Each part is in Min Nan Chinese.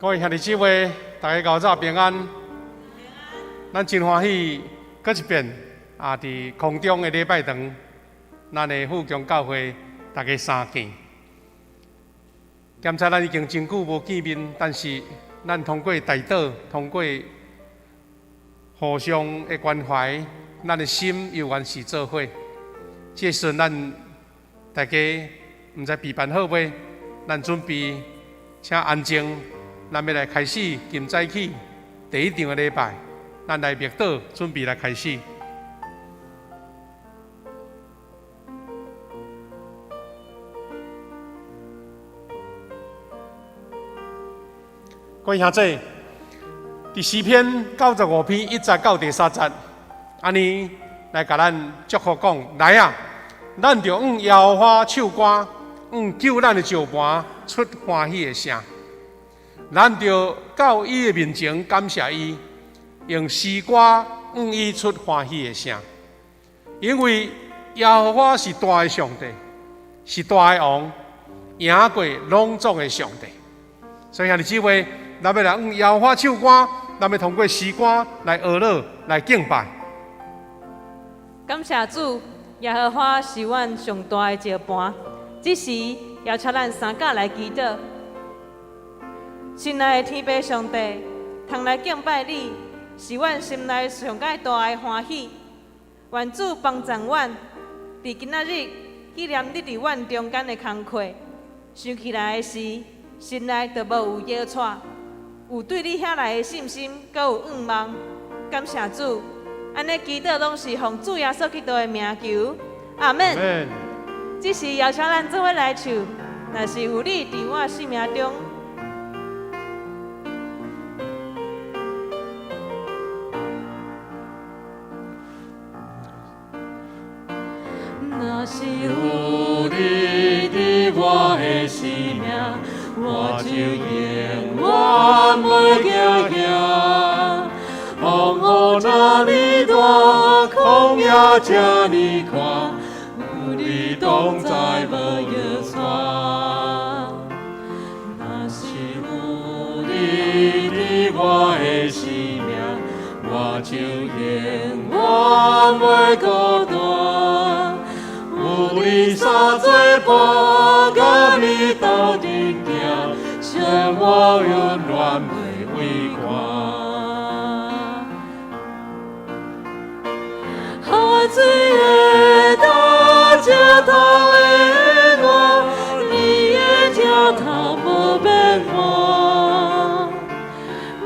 各位兄弟姊妹，大家𠢕早平安。咱真歡喜，閣一遍啊！佇空中的禮拜堂，咱的富強教會大家相見。檢查咱已經真久無見面，但是咱通過代禱，通過互相的關懷，咱的心猶原是做伙。這個時陣，咱大家毋知備辦好未？咱準備，請安靜。咱欲來開始今早起第一場的禮拜，咱來默禱，準備來開始。各位兄弟，佇詩篇95篇1節到第3節，按呢來共咱祝福講：來啊，咱著向耶和華唱歌，向救咱的石磐出歡喜的聲。咱著到伊的面前感謝伊，用詩歌向伊出歡喜的聲。因為耶和華是大的上帝，是大的王，贏過攏總的上帝。所以兄弟姊妹，咱欲來向耶和華唱歌，咱欲通過詩歌來學樂，來敬拜。感謝主，耶和華是阮上大的石磐。這時邀請咱三甲來祈禱。親愛的天父上帝，通來敬拜你，是阮心內上蓋大的歡喜。願主幫助阮，佇今仔日紀念你佇阮中間的工課。想起來的時，心內就無有搖掣，有對你遐來的信心，閣有向望。感謝主，按呢祈禱攏是奉主耶穌基督的名求，阿們。這時邀請咱做伙來唱，若是有你佇我生命中。若是有你佇我的生命，我就永遠袂驚嚇。風雨這呢大，曠野這呢寬，有你同在無搖掣。若是有你佇我的生命，我就永遠袂孤單。有你三做伴，佮你鬥陣行，生活溫暖袂畏寒。海水的大，石頭的岸，你的疼痛無變換，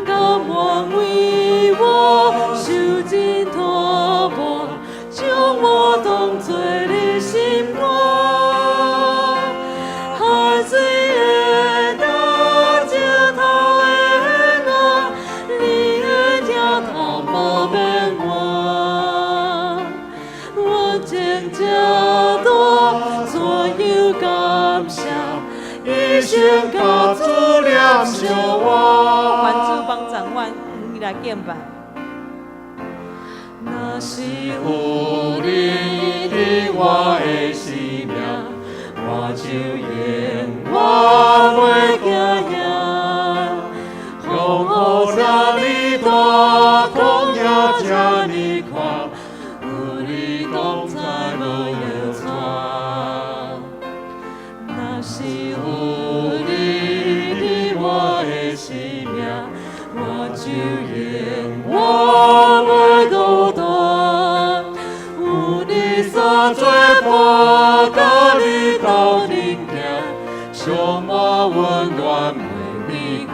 甘願為我受盡拖磨，將我當作你心肝。海水的大，石頭的岸，你的疼痛無變換。我情這大，怎樣感謝？一生共主念相活。願主幫助阮，向伊來敬拜。若是有你佇我的生命，我就永遠袂驚嚇。風雨這呢大，曠野這呢寬，有你同在無搖掣。若是有你佇我的生命，我就永遠袂孤單。有你三做伴，佮你鬥陣行，充滿溫暖袂畏寒。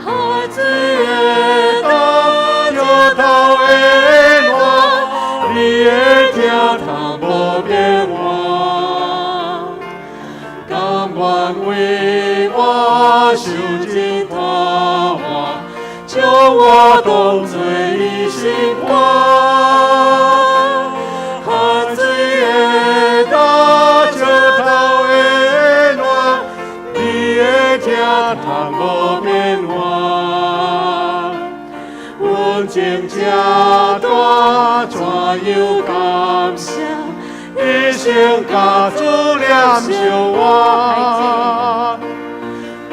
海水的大，石頭的岸，你的疼痛無變換，甘願為我受盡拖磨，將我當作你心肝。海水的大，石頭的岸，你的疼痛無變換。溫情這大，怎樣感謝？一生生佮主念相活。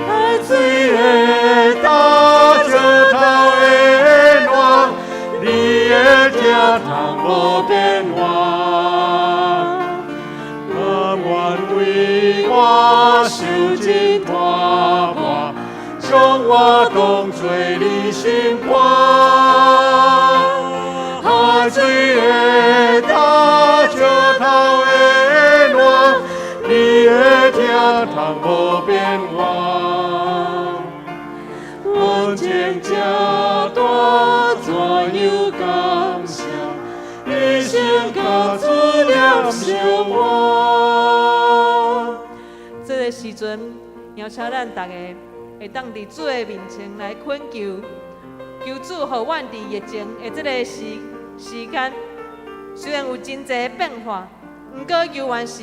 海水的焦，石頭的爛，你的疼痛無變換。甘願為我受盡拖磨，將我當作你心肝。海水的焦，石頭的爛，你的疼痛無變換。恩情這大，怎樣感謝？一生佮主念相活。這个時陣，邀請咱逐家會當佇主的面前來懇求，求主予阮佇疫情的這个時間，雖然有真濟變化，毋過猶原是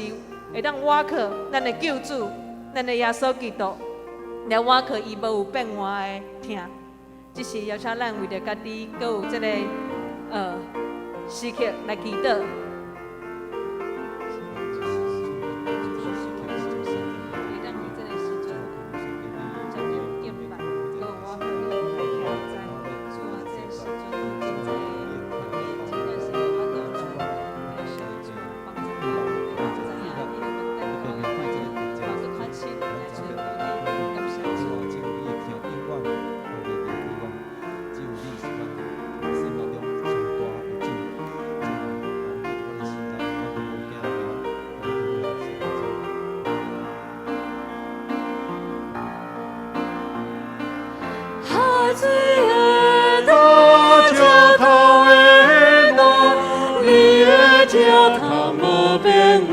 會當倚靠咱的救主，咱的耶穌基督，來倚靠伊無有變換的疼。這是邀請咱為著家己，閣有這个時刻來祈禱。會當佇這个時陣，將你敬拜，閣有倚靠你來徛在主啊，這个時陣有真濟環境，真正是無法度來來相助幫助咱，會當知影你的恩典閣較寬，嘛閣較深來尋求你，感謝主。海水的焦，石頭的爛，你的疼痛無變換。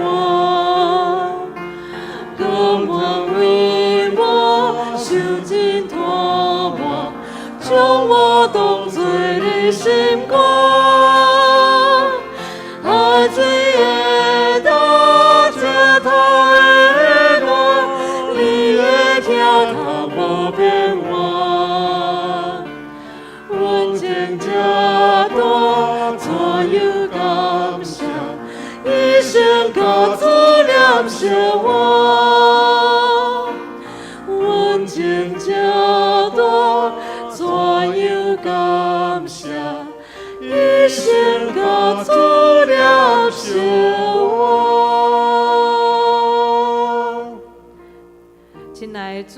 甘願為我受盡拖磨，將我當作你心肝。海水的焦，石頭的爛，你的疼痛無變換。恩情這大，怎樣感謝？一生佮主念相活。恩情這大，怎樣感謝？一生佮主念相活。親愛的主，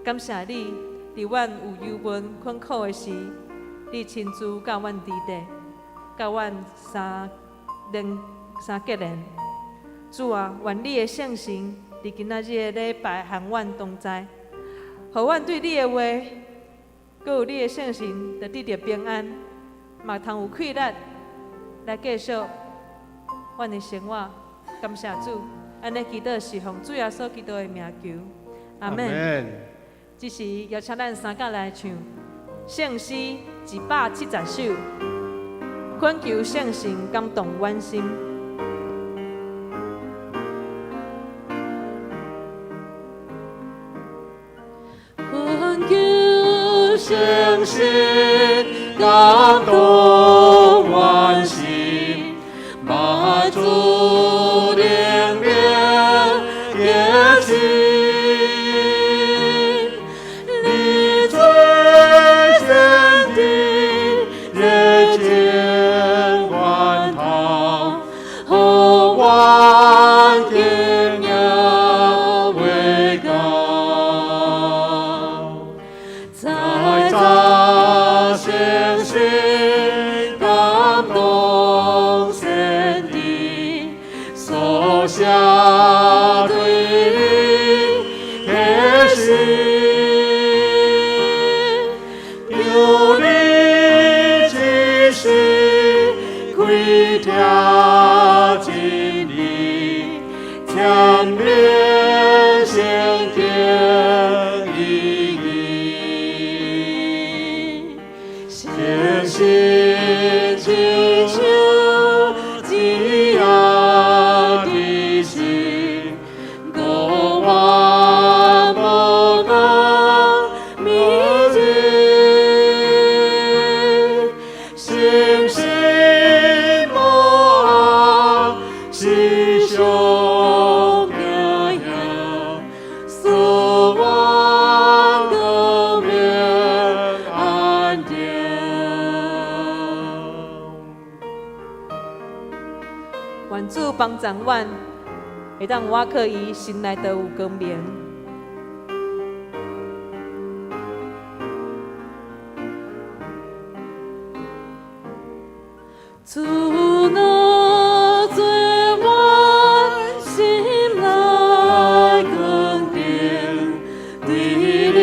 感謝你，佇阮有憂悶困苦的時，你親自佮阮佇咧，佮阮相連相結連。主啊，願你的聖神佇今仔日的禮拜和阮同在，予阮對你的話，閣有你的聖神，就得著平安，嘛通有氣力來繼續阮的生活。感謝主，按呢祈禱是奉主耶穌基督的名求，阿們。這時邀請咱三甲來唱聖詩170首，懇求聖神感動阮心。懇求聖神感動阮心，把主靈靈潔淨，你最鮮的熱情源頭，予阮敬仰為高。在早聖神感動聖地，所寫對你的詩，求你這時開聽真理，闡明聖經意義。聖神親像子仔的心，閣願無共美景，心心無暗，是上主幫贊阮，會當倚靠伊，心內就有光明。主若做阮心內光明，佇你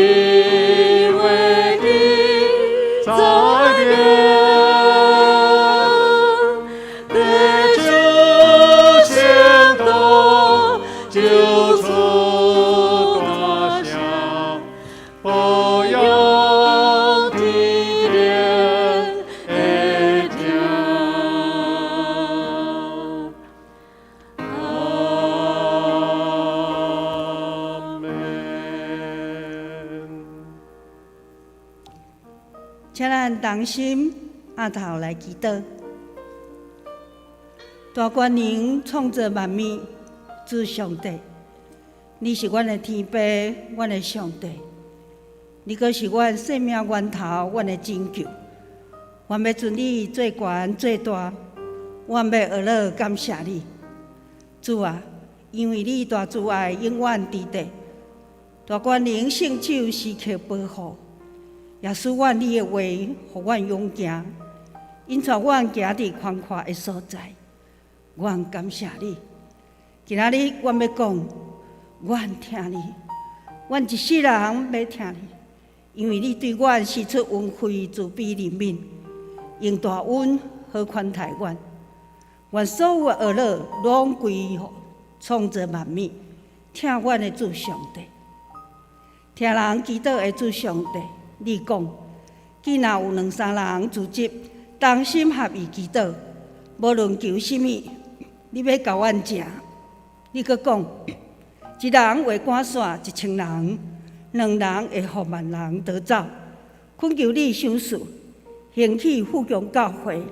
話的載明，地久天長，就出大聲，保養天靈的疼。阿門。請咱同心阿頭來祈禱。大權能創造萬物，主上帝，你是阮的天父，阮的上帝，你閣是阮生命源頭，阮的拯救。阮欲尊你做懸做大，阮欲學樂感謝你，主啊，因為你大慈愛永遠佇地，大權能聖手時刻保護，也賜阮你的話，予阮勇行，引帶阮行佇寬闊的所在。阮感謝你。今仔日阮欲講，阮疼你，阮一世人欲疼你，因為你對阮施出恩惠、慈悲、憐憫，用大恩好寬待阮。願所有的惡樂攏歸予創造萬物、疼阮的主上帝。聽人祈禱的主上帝，你講，既若有兩三人聚集，同心合意祈禱，無論求啥物，你欲共阮成。你閣講，一人會趕散一千人，兩人會予萬人逃走。懇求你賞賜，興起富強教會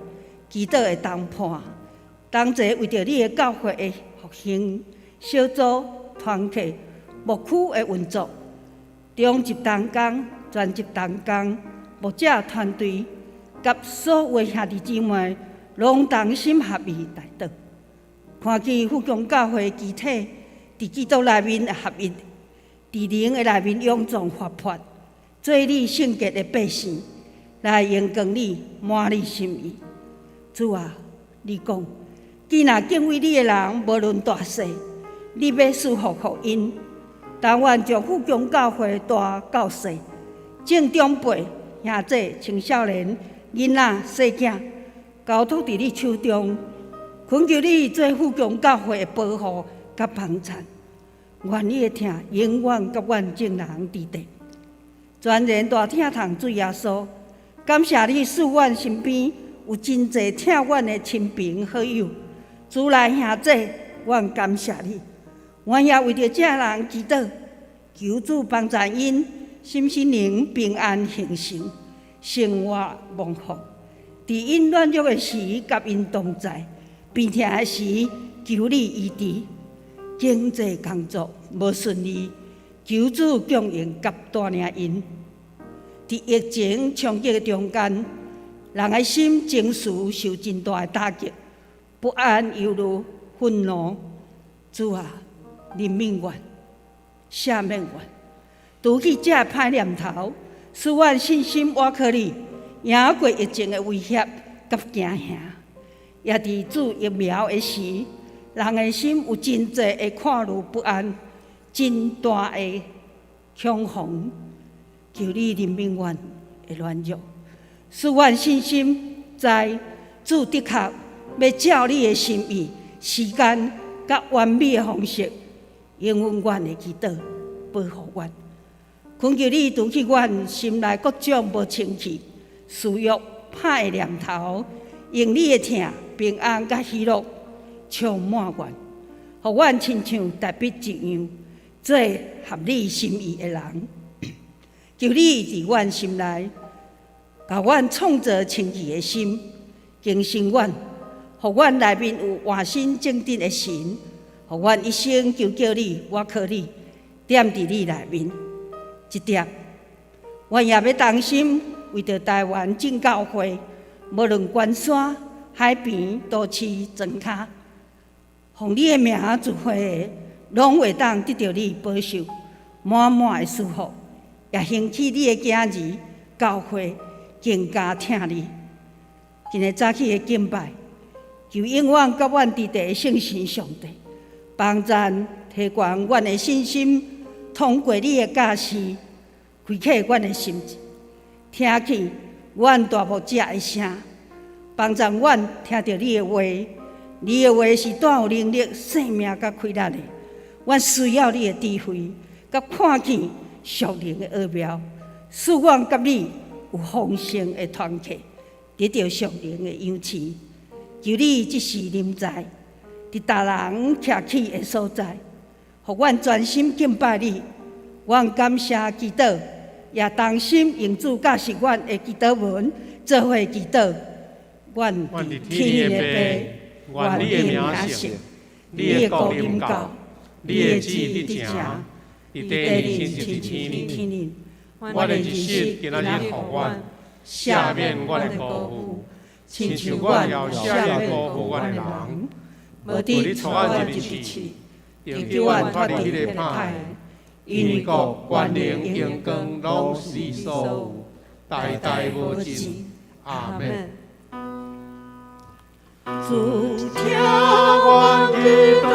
祈禱的同伴，同齊為著你的教會的復興、小組、團契、牧區的運作，中職同工、全職同工、牧者團隊佮所有的兄弟姊妹，攏同心合意代禱。看見富強教會肢體佇基督內面合一，佇靈的內面勇壯活潑，做你聖潔的百姓，來榮光你，滿你心意。主啊，你講，既若敬畏你的人，無論大細，你欲賜福予𪜶。但願將富強教會大到細，眾長輩、兄弟、青少年、囡仔、細囝，交託佇你手中，懇求你做富強教會的保護佮幫贊。願你的疼永遠佮阮眾人佇地。全然大疼痛主耶穌，感謝你賜阮身邊有真濟疼阮的親朋好友，主來兄弟，阮感謝你。阮也為著這人祈禱，求主幫助𪜶身心靈平安興盛，生活蒙福。佇𪜶軟弱的時，佮𪜶同在；病痛的時，求你醫治。經濟工作無順利，求主供應佮帶領𪜶。佇疫情衝擊的中間，人的心情緒受真大的打擊，不安、憂慮、憤怒。主啊，憐憫阮，赦免阮，除去這歹念頭，使阮信心倚靠你，贏過疫情的威脅佮驚嚇。也佇注疫苗的時，人的心有真濟的看慮不安，真大的恐慌。求你憐憫阮的軟弱，使阮信心知主的確欲照你的心意、時間佮完美的方式，應允阮的祈禱，保護阮。懇求你除去阮心內各種無清氣、私欲、歹的念頭，用你的疼、平安佮喜樂充滿阮，予阮親像大衛一樣，做合你心意的人。求你佇阮心內，共阮創造清氣的心，更新阮，予阮內面有活新正直的神，予阮一生求叫你，倚靠你，踮佇你內面。這點，阮也欲同心為著台灣眾教會，無論關山、海邊、都市、莊跤，奉你的名聚會的，攏會當得著你保守，滿滿的祝福，也興起你的囝兒教會更加疼你。今日早起的敬拜，求永遠佮阮佇地的聖神上帝幫贊提懸阮的信心，通過你的教示，開啟阮的心智，聽見阮大牧者的聲，幫助阮聽著你的話。你的話是帶有能力、生命佮氣力的。阮需要你的智慧，佮看見屬靈的奧妙，使阮佮你有豐盛的團契，得著屬靈的養飼。求你這時臨在，佇逐人徛起的所在，予阮專心敬拜你。阮感謝祈禱，也同心用主教示阮的祈禱文做伙祈禱。願佇天的父，願你的名聖，你的國臨到，你的旨意得成，佇地裡親像佇天頂。阮的日食今仔日予阮，赦免阮的辜負，親像阮也赦免辜負阮的人。無你帶阮入去試，拯救阮脫離彼個歹的。因為國、權能、榮光，攏是你所有，代代無盡。阿們。主聽阮祈禱，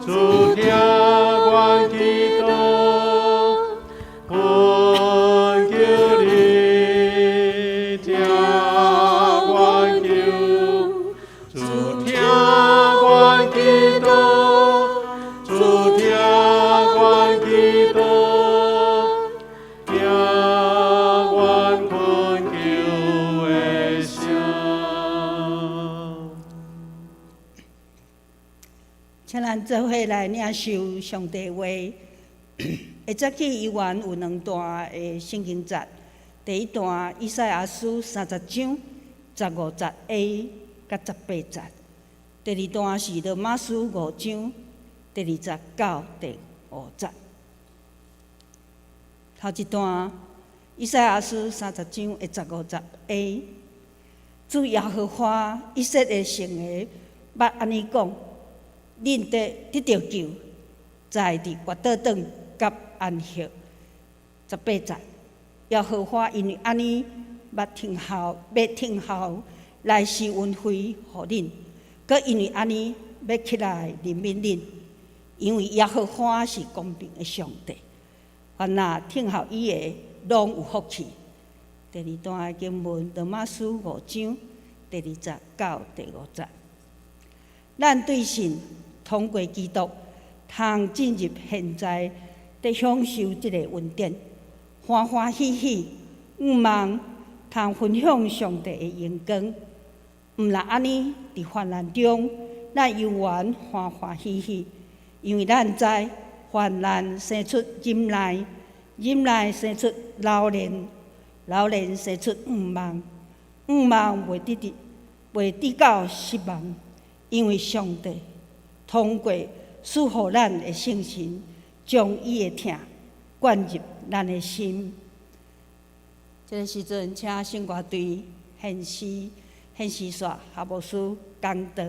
主聽阮祈禱，懇求你聽阮求。主聽阮祈禱，主聽阮祈禱，聽阮懇求的聲。請咱做伙來領受上帝話。下早起猶原有兩段的聖經節，第一段以賽亞書30章15節 A 佮18節，第二段是羅馬書5章第2節到第5節。頭一段以賽亞書三十章的十五節 A，主耶和華以色列聖的捌按呢講。恁得得著救，在佇活倒轉佮安息。18節，耶和華因為按呢捌聽候，欲聽候來施恩惠予恁，閣因為按呢欲起來憐憫恁，因為耶和華是公平的上帝，凡若聽候伊的，攏有福氣。第二段的經文，羅馬書5章第2節到第5節。咱對信通過基督，通進入現在，得享受這個恩典，歡歡喜喜，向望通分享上帝的榮光。毋但按呢，佇患難中，咱猶原歡歡喜喜，因為咱知患難生出忍耐，忍耐生出老練，老練生出向望，向望袂得到失望。因為上帝通過賜予咱的聖神，將伊的疼灌入咱的心。這個時陣，請聖歌隊獻詩，獻詩煞夏牧師講道。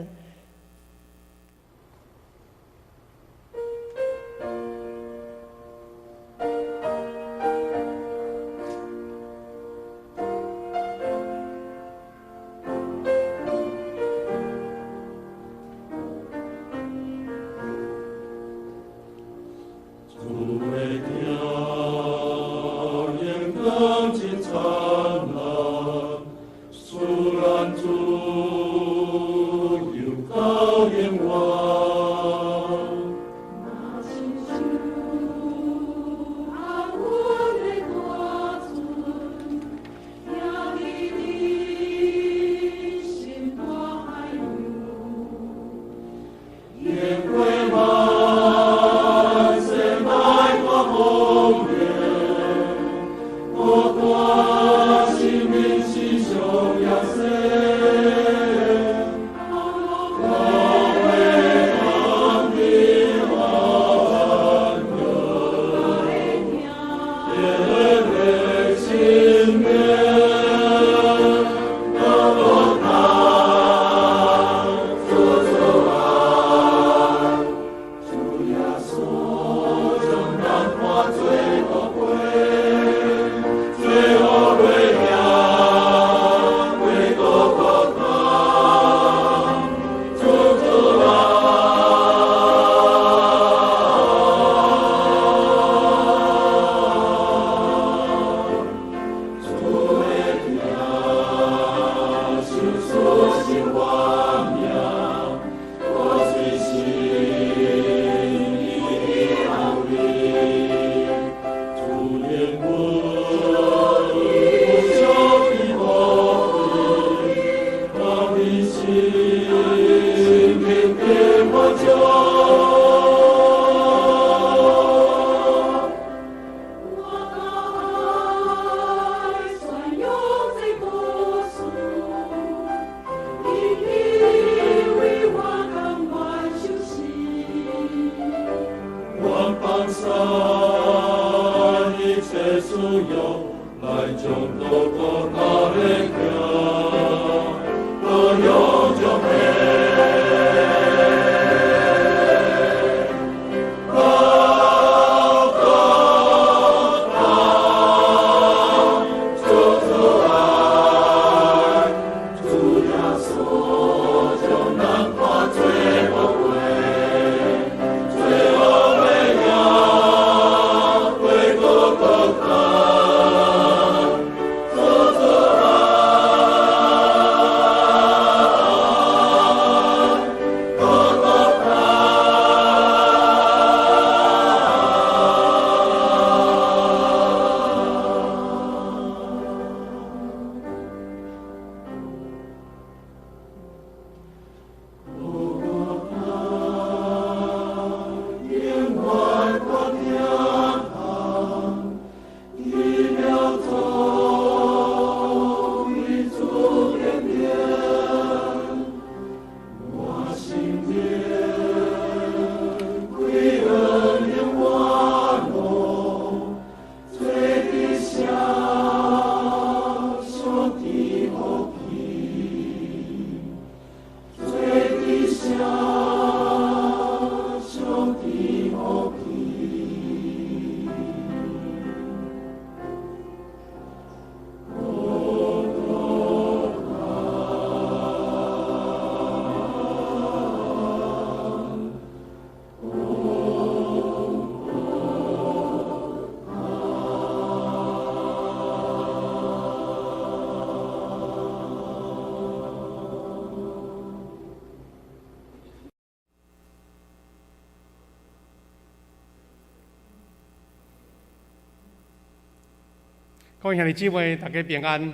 各位兄弟姊妹，大家平安！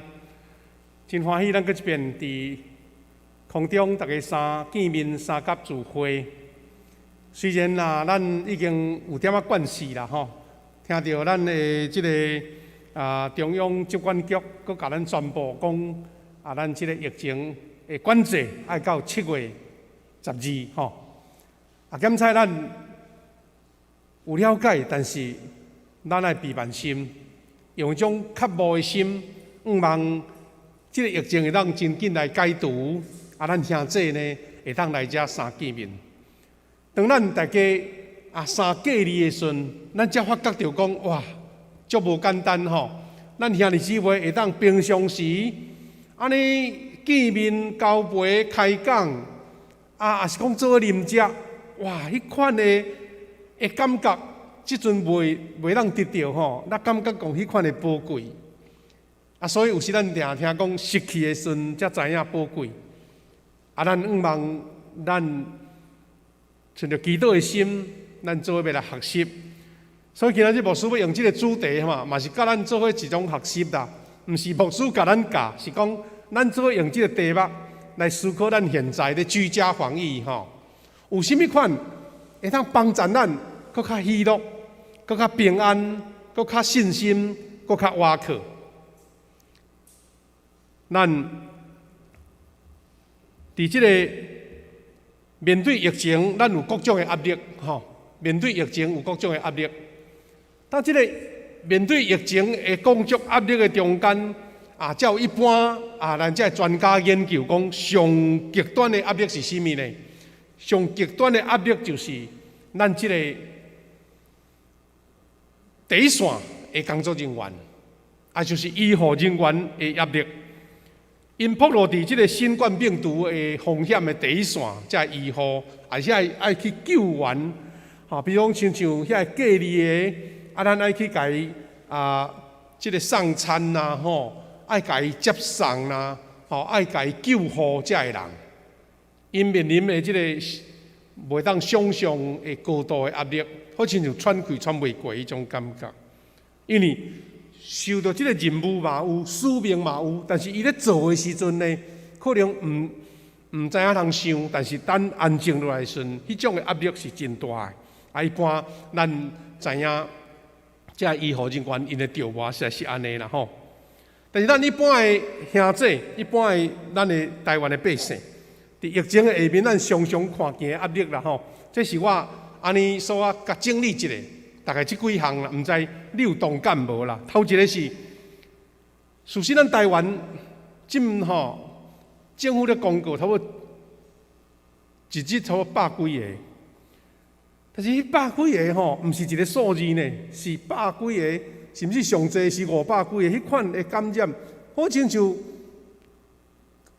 真歡喜，咱閣一遍佇空中大家三見面、三甲聚會。雖然啊，咱已經有點仔慣勢啦吼，聽著咱的這个中央疾管局閣共咱宣布講啊，咱這个疫情的管制愛到7月12吼。啊，檢採咱有了解，但是咱愛備萬心。用一種渴慕的心，向望這个疫情會當真緊來解除，啊，咱兄弟呢會當來遮相見面。當咱大家相隔離的時陣，咱才發覺著講哇，足無簡單吼。咱兄弟姊妹會當平常時按呢見面交陪開講，啊，抑是講做伙啉食，哇，彼款的感覺。這陣袂當得著吼，咱感覺講彼款的寶貴。啊，所以有時咱定聽講失去的時陣，才知影寶貴。啊，咱向望咱存著祈禱的心，咱做伙欲來學習。所以今仔日牧師欲用這个主題吼，嘛是佮咱做伙一種學習啦。毋是牧師共咱教，是講咱做伙用這个題目來思考咱現在的居家防疫吼，有啥物款會當幫助咱閣較喜樂、閣較平安、閣較信心、閣較倚靠。咱佇這个面對疫情，咱有各種的壓力，吼。面對疫情有各種的壓力，但這个面對疫情的各種壓力的中間，啊，照一般啊，咱這專家研究講，上極端的壓力是啥物呢？上極端的壓力就是咱這个第一線的工作人員，啊，就是醫護人員的壓力。𪜶暴露佇這个新冠病毒的風險的第一線，這醫護，而且愛去救援，吼，比如講親像遐隔離的，啊，咱愛去共伊啊，這个送餐啦，吼，愛共伊接送啦，吼，愛共伊救護這个人，𪜶面臨的這个袂當想像的高度的壓力，好親像喘氣喘袂過彼種感覺，因為受著這个任務嘛有，使命嘛有，但是伊咧做的時陣呢，可能毋知影通想，但是等安靜落來的時陣，彼種的壓力是真大的。啊，一般咱知影，這醫護人員𪜶的著無實在是按呢啦吼。但是咱一般的兄弟，一般的咱的台灣的百姓，佇疫情的下面，咱常常看見的壓力啦吼。這是我按呢所我共整理一下，大概這幾項啦，毋知你有同感無啦？頭一个是事實咱台灣這吼，政府咧公告差不多一日差不多百幾个，但是彼百幾个吼，毋是一個數字呢，是百幾个，甚至上濟是五百幾个，彼款的感染，好親像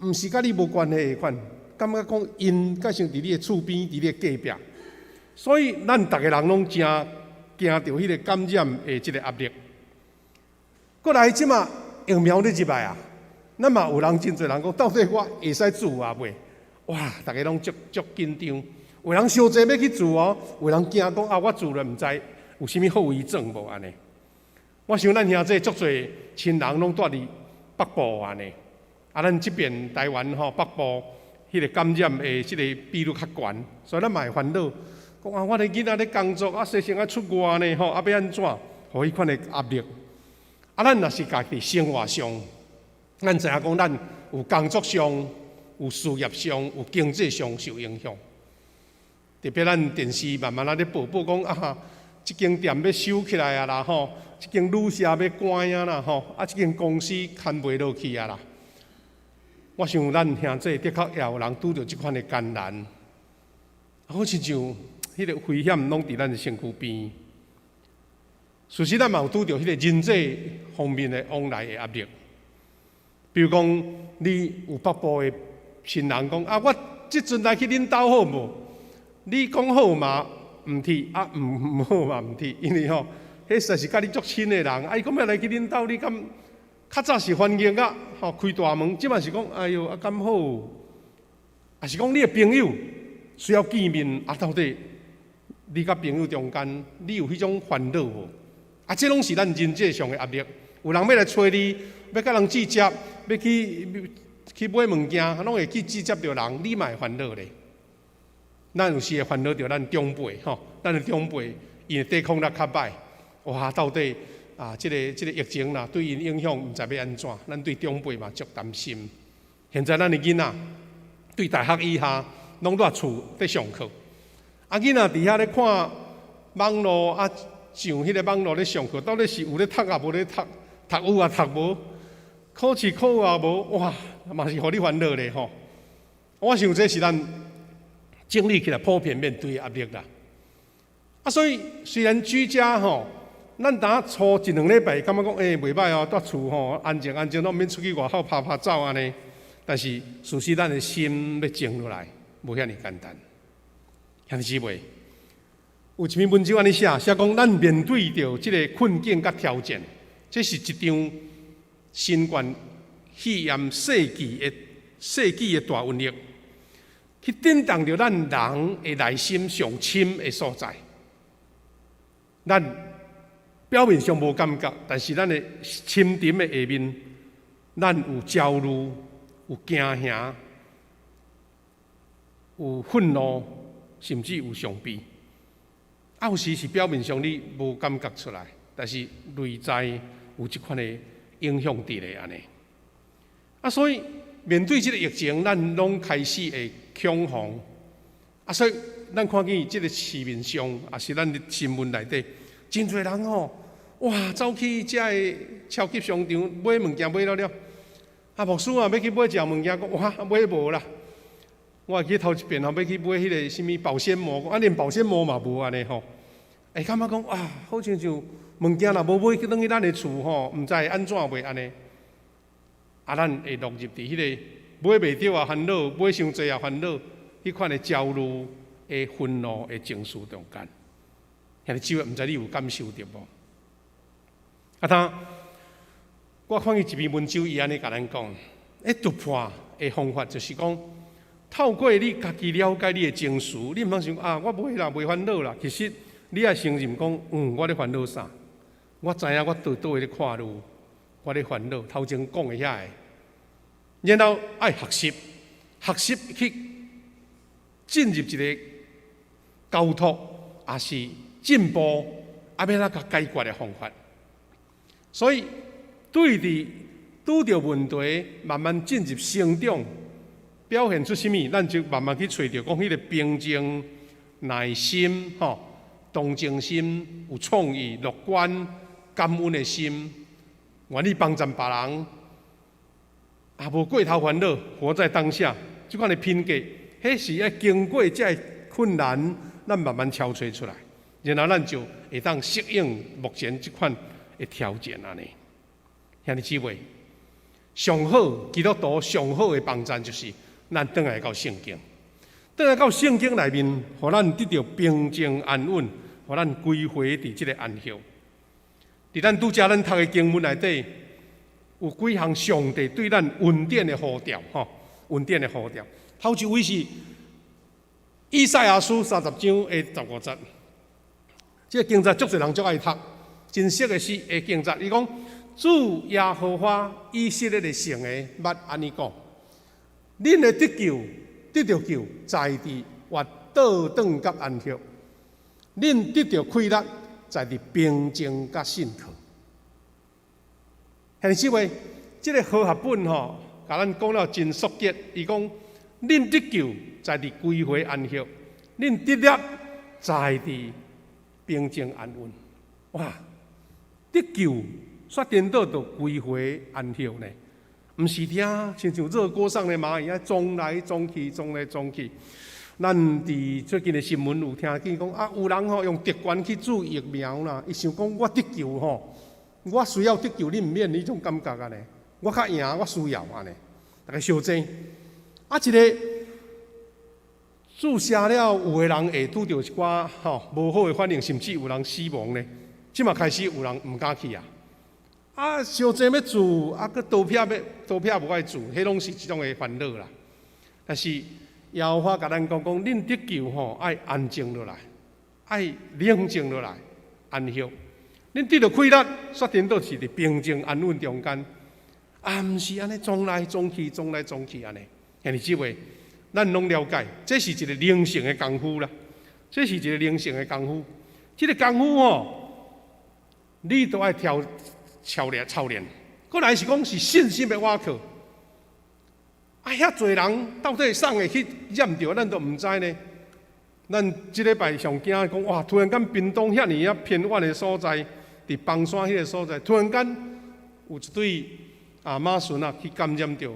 毋是佮你無關係的款，感覺講𪜶閣像佇你的厝邊，佇你的隔壁，所以咱逐个人攏誠驚著彼個感染的這个壓力。過來這馬疫苗咧入來啊，咱嘛有人真濟人講，到底我會使注啊袂？哇，逐个攏足足緊張，有人傷濟欲去注哦，有人驚講啊，我注了毋知有啥物後遺症無按呢。我想咱兄弟足濟親人攏蹛佇北部按呢，啊，咱這邊台灣吼北部彼个感染的這个比率較懸，所以咱嘛會煩惱，講啊，我的囡仔咧工作啊，細聲愛出外呢吼，啊，欲按怎？予彼款的壓力。啊，咱若是家己生活上，咱知影講，咱有工作上、有事業上、有經濟上受影響。特別咱電視慢慢仔咧報報講啊，這間店欲收起來啊啦吼，這間旅社欲關啊啦吼，啊，這間公司牽袂落去啊啦。我想咱兄弟的確也有人拄著這款的艱難，好親像彼個危險攏佇咱的身軀邊。事實咱嘛有拄著彼個人際方面的往來的壓力，比如講，你有北部的親人講啊，我這陣來去恁兜好無？你講好嘛毋去，啊毋毋好嘛毋去，因為吼，彼實在是佮你足親的人，啊伊講欲來去恁兜，你敢較早是歡迎啊，吼開大門，這馬是講，哎喲啊敢好？抑是講你的朋友需要見面，啊到底你佮朋友中間，你有彼種煩惱無？啊，這攏是咱人際上的壓力。有人欲來揣你，欲佮人接觸，欲去去買物件，攏會去接觸著人，你嘛會煩惱咧。咱有時會煩惱著咱長輩吼，咱的長輩𪜶的抵抗力較歹，哇，到底啊，這个疫情啦，對𪜶影響毋知欲按怎，咱對長輩嘛足擔心。現在咱的囡仔對大學以下攏蹛厝佇上課，啊，囡仔佇遐咧看網路啊。上彼个網路咧上課，到底是有咧讀抑無咧讀？讀有抑讀無？考試考有抑無？哇，嘛是予你煩惱咧吼！我想這是咱整理起來普遍面對的壓力啦。啊，所以雖然居家吼，咱當初一兩禮拜感覺講，欸，袂䆀哦，蹛厝吼，安靜安靜，攏免出去外口趴趴走按呢。但是事實咱的心欲靜落來，無遐爾簡單。兄弟姊妹，有一篇文章按呢寫，寫講咱面對著這个困境佮挑戰，這是一場新冠肺炎世紀的大瘟疫，去震動著咱人的內心上深的所在。咱表面上無感覺，但是咱的深沉的下面，咱有焦慮、有驚嚇、有憤怒，甚至有傷悲。啊，有時是表面上你無感覺出來，但是內在有這款的影響佇咧按呢。啊，所以面對這个疫情，咱攏開始會恐慌。啊，所以咱看見這个市面上，抑是咱的新聞內底，真濟人吼，哇，走去遮个超級商場買物件買了了，啊，牧師啊，欲去買一項物件，講哇，買無啦。我會記頭一遍吼，欲去買彼个啥物保鮮膜，啊，連保鮮膜嘛無按呢吼。會感覺講哇，好親像物件若無買轉去咱的厝吼，毋知會按怎袂按呢。啊，咱會落入佇彼个買袂著也煩惱，買傷濟也煩惱，彼款的焦慮、的憤怒的情緒中間。兄弟姊妹，毋知你有感受著無？啊，當我看見一篇文章，伊按呢共咱講，欸，突破的方法就是講，透過你家己了解你的情緒，你毋通想啊，我袂啦，袂煩惱啦。其實你愛承認講，嗯，我咧煩惱啥？我知影我佗佗位咧看路，我咧煩惱。頭前講的遐个，然後愛學習，學習去進入一个交託，抑是進步，啊，欲按怎共解決的方法。所以對佇拄著問題，慢慢進入成長。表現出啥物，咱就慢慢去揣著講彼个平靜、耐心、吼同情心、有創意、樂觀、感恩的心，願意幫贊別人，啊，無過頭煩惱，活在當下，這款的品格，彼是愛經過這个困難，咱慢慢敲揣出來，然後咱就會當適應目前這款的條件按呢。兄弟姊妹，上好基督徒上好的幫贊就是咱轉來到聖經，轉來到聖經內面，予咱得著平靜安穩，予咱歸回佇這个安息。佇咱拄才咱讀的經文內底，有幾項上帝對咱恩典的呼召，吼，恩典的呼召。頭一位是以賽亞書30章的15節，這个經節足濟人足愛讀，真熟的詩的經節。伊講：主耶和華以色列的聖的捌按呢講：恁的得救，得著救，在佇越倒轉佮安息；恁得著快樂，在佇平靜佮信靠。兄弟姊妹，這个和合本吼，共咱講了真速捷。伊講：恁得救在佇歸回安息，恁得力在佇平靜安穩。哇！得救煞顛倒就歸回安息呢？毋是聽，親像熱鍋上的螞蟻啊，撞來撞去，撞來撞去。咱佇最近的新聞有聽見講啊，有人吼用特權去注疫苗啦，伊想講我得救吼，我需要得救，你毋免彼種感覺按呢，我較贏，我需要按呢，逐家相爭。啊，一个注射了，有的人會拄著一寡吼無好的反應，甚至有人死亡呢。這馬開始有人毋敢去啊。啊，傷濟欲注，啊，閣刀片欲刀片無愛注，彼攏是一種的煩惱啦。但是耶和華共咱講講，恁得救吼愛安靜落來，愛冷靜落來，安息。恁得著快樂，煞顛倒是佇平靜安穩中間，啊，毋是按呢撞來撞去，撞來撞去按呢。兄弟姊妹，咱攏了解，這是一个靈性的功夫啦。這是一个靈性的功夫，這个功夫吼，你都愛調操練操練。過來是講是信心的倚靠。啊，遐濟人到底啥會去染著，咱都毋知呢。咱這禮拜上驚講，哇！突然間屏東遐爾仔偏遠的所在，佇枋山彼个所在，突然間有一對阿媽孫仔去感染著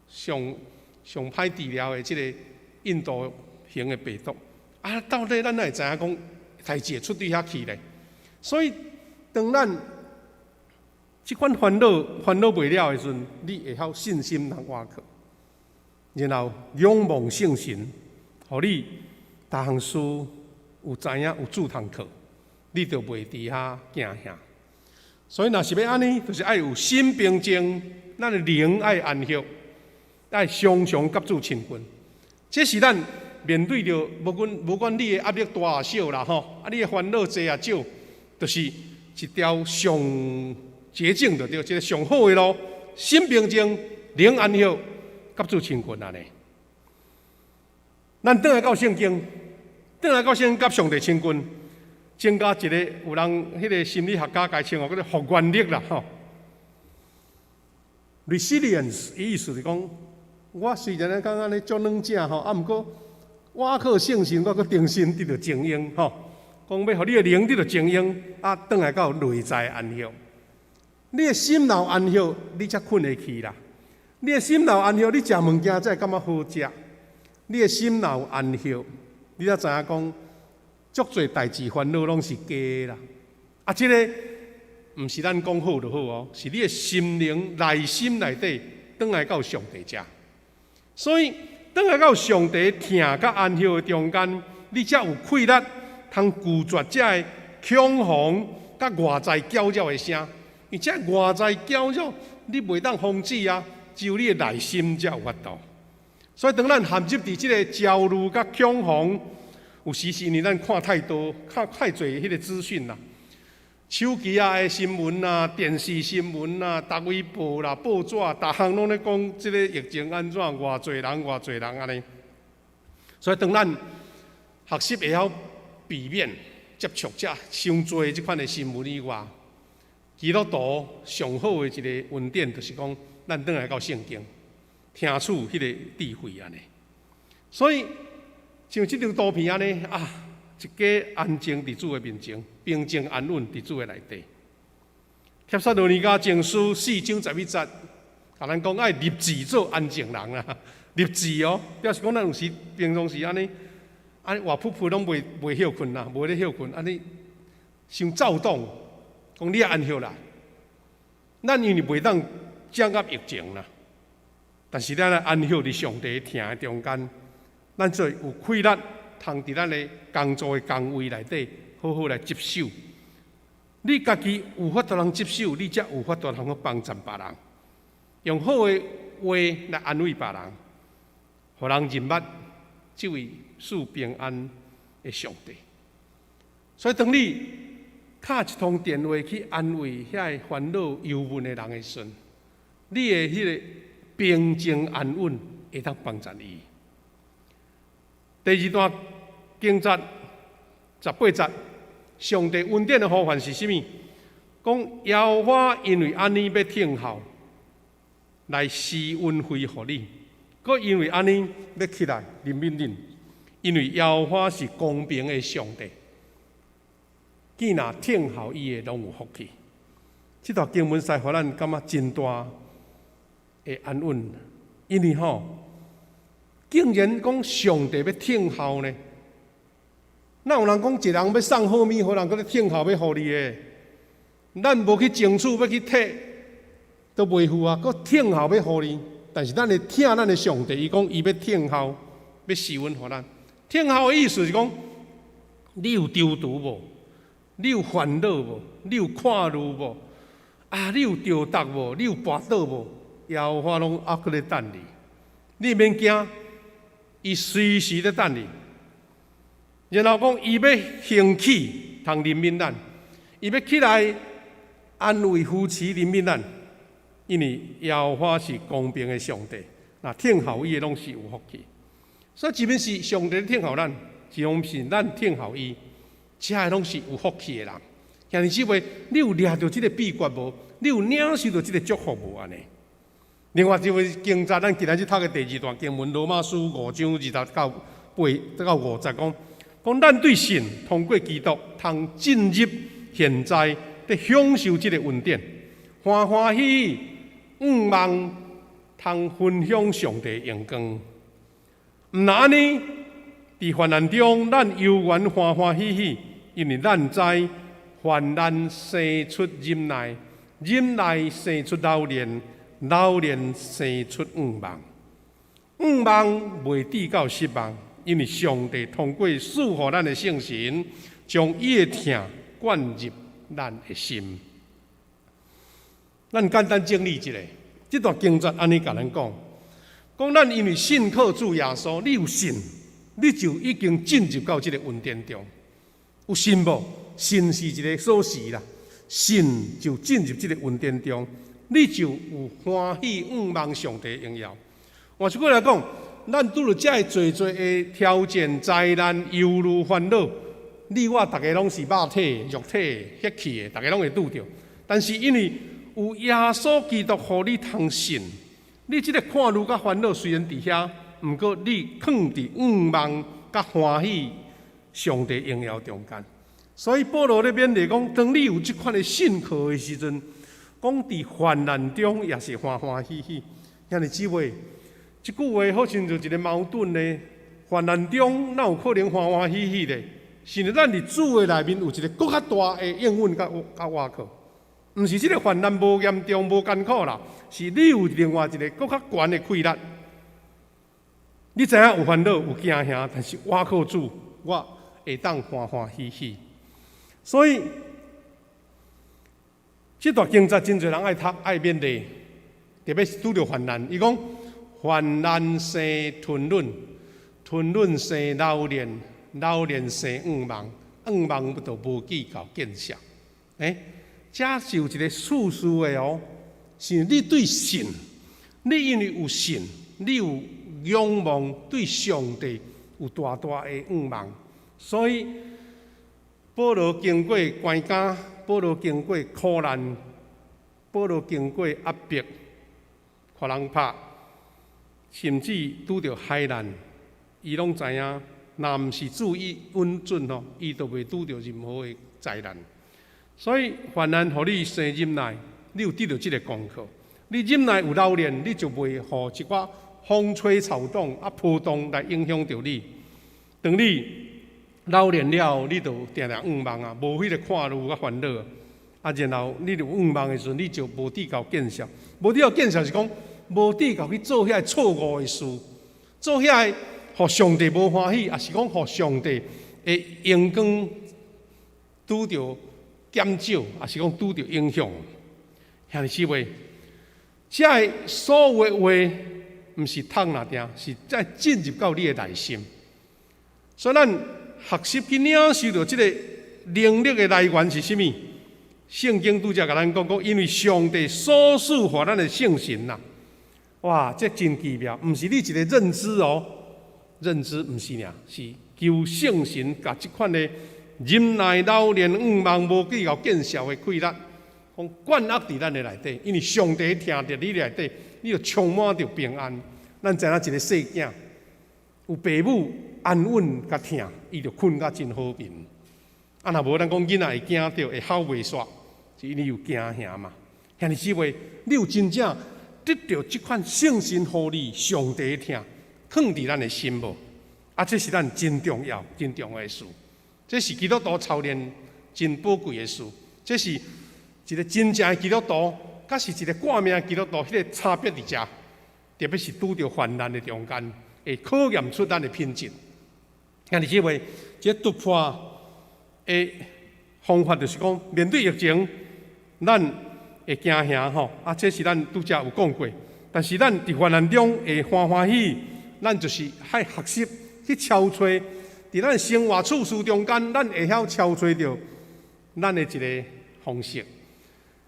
上上歹治療的這个印度型的病毒。啊，到底咱哪會知影講代誌會出對遐去咧？所以當咱這款煩惱煩惱袂了的時陣，你會曉信心通倚靠，然後仰望聖神，予你逐項事有知影有主通靠，你就袂佇遐驚嚇。所以若是欲按呢，就是愛有心平靜，咱的靈愛安息，愛常常佮主親近。這是咱面對著無管無管你的壓力大抑小啦吼，啊你的煩惱濟抑少，就是一條上捷徑就對，這个上好的路，心平靜，靈安息，佮主親近按呢。咱轉來到聖經，轉來到聖經，佮上帝親近，增加一個有人彼个心理學家共稱呼叫做復原力啦吼。Resilience 意思是講，我雖然咧感覺按呢足軟正吼，啊，毋過倚靠聖神，我閣重新得著精英吼。講欲予你的靈得著精英，啊，轉來到內在安息。你的心若有安息，你才睏會去啦。你的心若有安息，你食物件才會感覺好食。你的心若有安息，你才知影講，足濟代誌煩惱攏是假的啦。啊，這个毋是咱講好就好哦，是你的心靈內心內底轉來到上帝遮。所以轉來到上帝疼佮安息的中間，你才有氣力通拒絕這个恐慌佮外在攪擾的聲。因為這外在攪擾，你袂當防止啊，只有你的內心才有法度。所以當咱陷入佇這个焦慮佮恐慌，有時是因為咱看太多、看太濟彼个資訊啦，手機仔的新聞啊、電視新聞啊，逐位報啦、報紙，逐項攏咧講這个疫情按怎，偌濟人、偌濟人按呢。所以當咱學習會曉避免接觸這傷濟這款的新聞以外，基督徒上好的一个恩典，就是講咱轉來到聖經，聽取彼个智慧按呢。所以像這張圖片按呢啊，一家安靜佇主的面前，平靜安穩佇主的內底。帖撒羅尼迦前書4章11節，共咱講愛立志做安靜人啦，立志哦，表示講咱有時平常時按呢，按呢活噗噗攏袂歇睏啦，無咧歇睏，按呢傷躁動，講你愛安歇啦。咱因為袂當掌握疫情啦，但是咱愛安歇佇上帝疼的中間，咱做有氣力，通佇咱的工作的崗位內底，好好來執守。你家己有法度通執守，你才有法度通去幫助別人，用好的話來安慰別人，予人認捌這位賜平安的上帝。所以，當你敲一通電話去安慰遐个煩惱憂悶的人的時陣，你的彼个平靜安穩會當幫助伊。第二段經節18節，上帝恩典的呼喚是啥物？講耶和華因為按呢欲聽候，來施恩惠予你，閣因為按呢欲起來憐憫恁，因為耶和華是公平的上帝，見若聽候伊的攏有福氣。這段經文實在予咱感覺真大的安穩，因為吼，竟然講上帝欲聽候呢？哪有人講一個人欲送好物，予人閣咧聽候欲予你的？咱無去爭取，欲去提，都袂赴啊！閣聽候欲予你，但是咱會疼咱的上帝，伊講伊欲聽候，欲施恩予咱。聽候的意思是講，你有躊躇無？你有煩惱無？你有看慮無？啊，你有著觸無？你有跋倒無？耶和華攏猶閣咧等你，你免驚，伊隨時咧等你。然後講，伊欲興起，通憐憫咱，伊欲起來安慰扶持憐憫咱，因為耶和華是公平的上帝，若聽候伊的攏是有福氣。所以，一面是上帝聽候咱，一方面是咱聽候伊，這个攏是有福氣的人。兄弟姊妹，你有掠著這个秘訣無？你有領受著這个祝福無？按呢？另外一位經節，咱今仔日讀的第二段經文，羅馬書5章20到8到5節，講講咱對信通過基督，通進入現在咧享受這个恩典，歡歡喜喜，向望通分享上帝榮光。毋但按呢，佇患難中，咱猶原歡歡喜喜，因為咱知患難生出忍耐，忍耐生出老練，老練生出向望，向望袂致到失望，因為上帝通過賜予咱的聖神，將伊的疼灌入咱的心。咱簡單整理一下，這段經節按呢共咱講，講咱因為信靠主耶穌，你有信，你就已經進入到這个恩典中。有信無？信是一个鎖匙啦，信就進入這个恩典中，你就有歡喜向望上帝榮耀。換一句來講，咱拄著這麼濟濟的挑戰、災難、憂慮、煩惱，你我逐个攏是肉體、肉體、血氣的，逐个攏會拄著。但是因為有耶穌基督予你通信，你這个看慮佮煩惱雖然佇遐，毋過你囥佇向望佮歡喜上帝榮耀中間。所以保羅咧勉勵講，當你有這款的信靠的時陣，講佇患難中也是歡歡喜喜。兄弟姊妹，這句話好親像一个矛盾呢。患難中哪有可能歡歡喜喜的？是咱佇主的內面有一个閣較大的應允佮倚靠，毋是這个患難無嚴重、無艱苦啦，是你有另外一个閣較懸的氣力。你知影有煩惱、有驚嚇，但是倚靠主，我會當歡歡喜喜。所以，這段經節真濟人愛讀、愛勉勵，特別是拄著患難。伊講患難生吞忍，吞忍生老練，老練生向望，向望就無計較見識。欸，這是有一个次序的哦，是你對信，你因為有信，你有仰望，對上帝有大大的向望，所以保羅經過關監，保羅經過苦難，保羅經過壓迫，予人拍，甚至拄著海難，伊攏知影，若毋是主伊允准吼，伊就袂拄著任何的災難。所以患難予你生忍耐，你有得著這个功課。你忍耐有老練，你就袂予一寡風吹草動啊波動來影響著你。當你老練了，你就定定向望啊，無彼個看慮佮煩惱。啊，然後你有向望的時陣，你就無致𠢕見笑，無致𠢕見笑是講無致𠢕去做遐個錯誤的事，做遐個予上帝無歡喜，抑是講予上帝的榮光拄著減少，抑是講拄著影響。兄弟姊妹，這个所有的話，毋是讀爾定，是再進入到你的內心。所以咱學習去領受著這个能力的來源是啥物？聖經拄才共咱講講，因為上帝所賜予咱的聖神啦，哇，這真奇妙，毋是你一個認知哦，認知毋是爾，是求聖神共這款的忍耐、老練、向望、無計較、見笑的氣力，講灌壓佇咱的內底，因為上帝聽著你內底，你就充滿著平安。咱知影一個細囝有爸母安穩佮疼，伊就睏甲真好眠。啊，若無咱講囡仔會驚著，會哭袂煞。是因為有驚嚇嘛，兄弟姊妹，你有真正得著這款聖神予你上帝疼，囥佇咱的心無？啊，這是咱真重要、真重要的事。這是基督徒操練真寶貴的事。這是一個真正的基督徒，佮是一個掛名的基督徒，彼個差別佇遮，特別是拄著患難的中間，會考驗出咱的品質。兄弟姊妹，這突破的方法就是講，面對疫情，咱會驚嚇吼，啊，這是咱拄才有講過。但是咱佇患難中會歡歡喜，咱就是愛學習去搜揣，佇咱生活處事中間，咱會曉搜揣著咱的一个方式。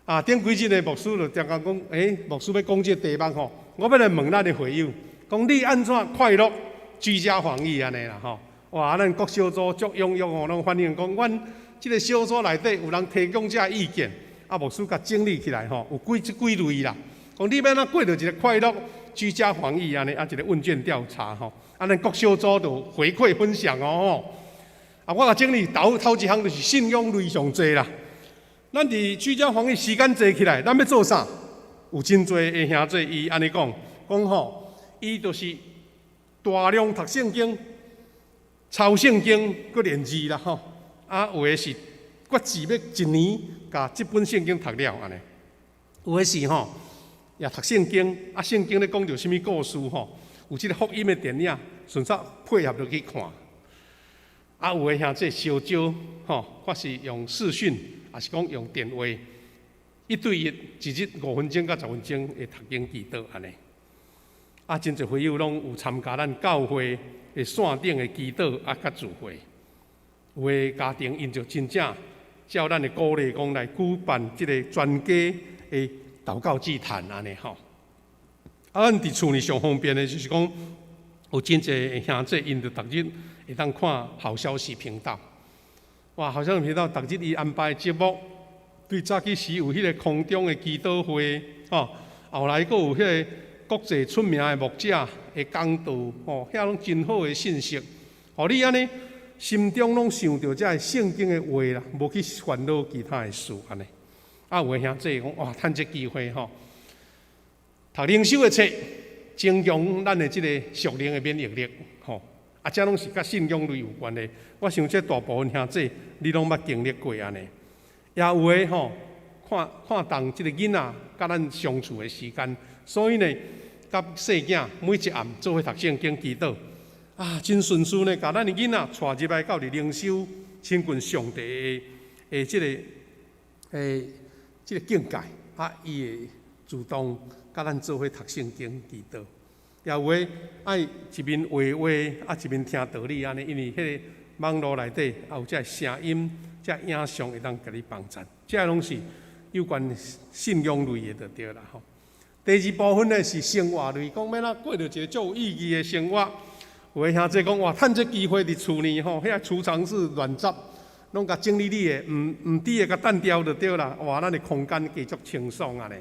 啊，頂幾日的牧師就常常講，欸，牧師欲講這個題目吼，我欲來問咱的會友，講你按怎快樂居家防疫按呢啦吼？哇，咱各小組足踴躍哦，攏反映講，阮這个小組內底有人提供這个意見。啊，牧師共整理起來吼，有幾這幾類啦。講你欲按怎過著一个快樂居家防疫按呢，啊，一个問卷調查吼。啊，咱各小組就回饋分享哦。啊，我共整理頭頭一項就是信仰類上濟啦。咱佇居家防疫時間濟起來，咱欲做啥？有真濟的兄弟伊按呢講，講吼，伊就是大量讀聖經、抄聖經、閣練字啦吼。啊，有的是決志欲一年共這本聖經讀了按呢，有的是吼也讀聖經，啊，聖經咧講著啥物故事吼，有這个福音的電影，順煞配合落去看。啊，有的兄弟相招吼，或是用視訊，抑是講用電話，一對一，一日5分鐘到10分鐘會讀經祈禱按呢。啊，真濟會友攏有參加咱教會的線頂的祈禱啊，佮聚會。有的家庭𪜶就真正照咱的鼓勵，講來舉辦這个全家的禱告祭壇按呢吼。啊，咱佇厝裡上方便的，就是講有真濟兄弟，𪜶就逐日會當看好消息頻道。哇，好消息頻道逐日伊安排節目，對早起時有彼个空中的祈禱會，吼，後來閣有彼個國際出名的牧者的講道，吼，遐攏真好的信息，予你按呢心中攏想著這个聖經的話啦，無去煩惱其他的事按呢。啊，有的兄弟講哇，趁這機會吼，讀靈修的冊，增強咱的這个屬靈的免疫力，吼。啊，這攏是佮信仰類有關的。我想這大部分兄弟，你攏捌經歷過按呢。也有的吼，看看重這个囡仔佮咱相處的時間，所以呢，佮細囝每一暗做伙讀聖經祈禱。啊，真順順的，共咱的囡仔帶入來到佇靈修親近上帝的這个境界，啊，伊會主動佮咱做伙讀聖經祈禱。也有的愛一面畫畫，啊一面聽道理按呢，因為彼个網路內底也有這个聲音、這个影像會當共你幫贊，這攏是有關信仰類的就對啦吼。第二部分呢是生活類，講欲按怎過著一个足有意義的生活。有的兄弟講哇，趁這機會佇厝裡吼，遐儲藏室亂執，攏共整理理的，毋毋佇會共單調就對啦。哇，咱的空間加足清爽按呢。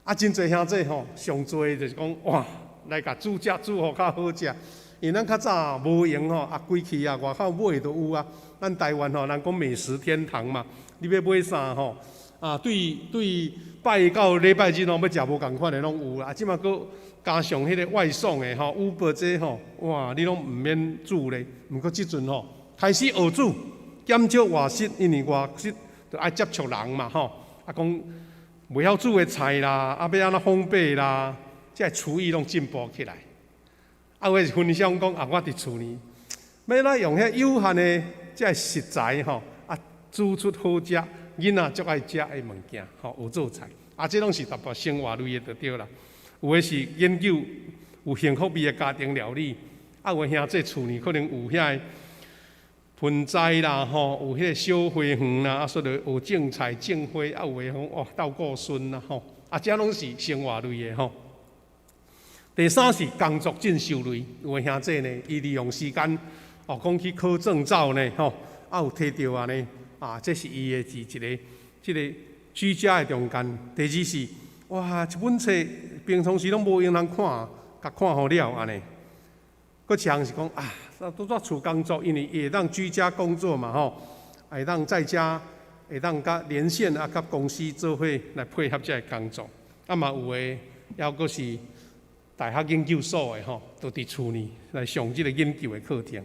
啊，真濟兄弟吼，上濟就是講哇，來共煮食煮予較好食。因為咱較早無閒吼，啊規氣啊，外口買都有啊。咱台灣吼，人講美食天堂嘛，你欲買啥吼？啊，對對拜一到禮拜日攏欲食無仝款的攏有啦。啊，這馬閣加上彼個外送的吼，Uber 這吼，哇，你攏毋免煮咧。毋過這陣吼，開始學煮，減少外食，因為外食就愛接觸人嘛吼。啊，講袂曉煮的菜啦，啊，欲按怎烘焙啦，這个廚藝攏進步起來。啊，有的是分享講啊，我佇厝裡，欲按怎用彼有限的這个食材吼，啊，煮出好食，囡仔足愛食的物件，吼，學做菜。啊，這攏是淡薄生活類的就對啦。有的是研究有幸福味的家庭料理，啊，有的兄弟厝裡可能有遐个盆栽啦，吼，有彼个小花園啦，啊，所以學種菜種花，啊，有的講哦鬥顧孫啦，吼，啊，這攏是生活類的吼。第三是工作進修類，有的兄弟呢，伊利用時間哦，講去考證照呢，吼，啊有提著按呢，啊，這是伊的佇一个這个居家的中間。第二是，哇，一本冊平常時攏無閒通看，共看予了按呢。閣一項是講啊，拄才厝工作，因為會當居家工作嘛，吼，會當在家，會當佮連線啊，佮公司做伙來配合這个工作。啊嘛有的，猶閣是大學研究所的吼，都佇厝裡來上這个研究的課程。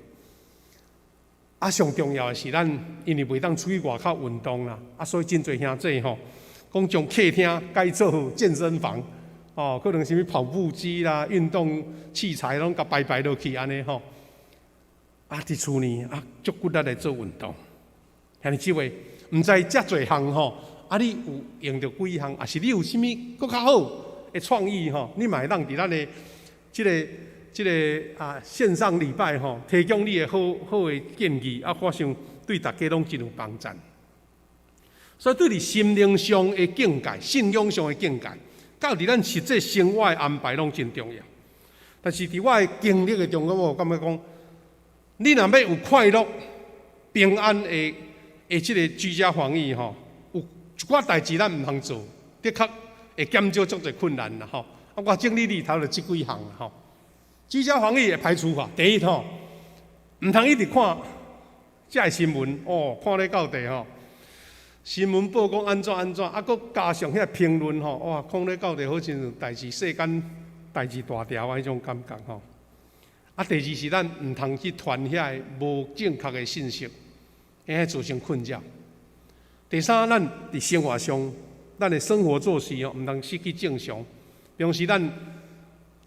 啊，上重要的是咱因為袂當出去外口運動啦，啊，所以真濟兄弟吼，講將客廳改做健身房，哦，可能啥物跑步機啦、運動器材攏共排排落去按呢吼。啊，佇厝裡啊，足骨力來做運動。兄弟姊妹，毋知遮濟項吼，啊，你有用著幾項，抑是你有啥物閣較好的創意吼？你嘛會當佇咱的這个這个啊線上禮拜吼，提供你的好好的建議，啊，我想對大家攏真有幫助。所以對佇心靈上的境界、信仰上的境界，佮佇咱實際生活的安排攏真重要。但是佇我的經歷的中間，我有感覺講，你若欲有快樂、平安的的這个居家防疫吼，有一寡代誌咱毋通做，的確會減少足濟困難啦吼。啊，我整理裡頭就這幾項吼。居家防疫的排除法，第一吼，毋通一直看這个新聞哦，看咧到底吼。新聞報講按怎按怎，啊，閣加上彼个評論吼，哇，看咧到底好親像代誌世間代誌大條啊彼種感覺吼。啊，第二是咱毋通去傳遐个無正確的信息，會造成困擾。第三，咱佇生活上，咱的生活作息吼，毋通失去正常。平時咱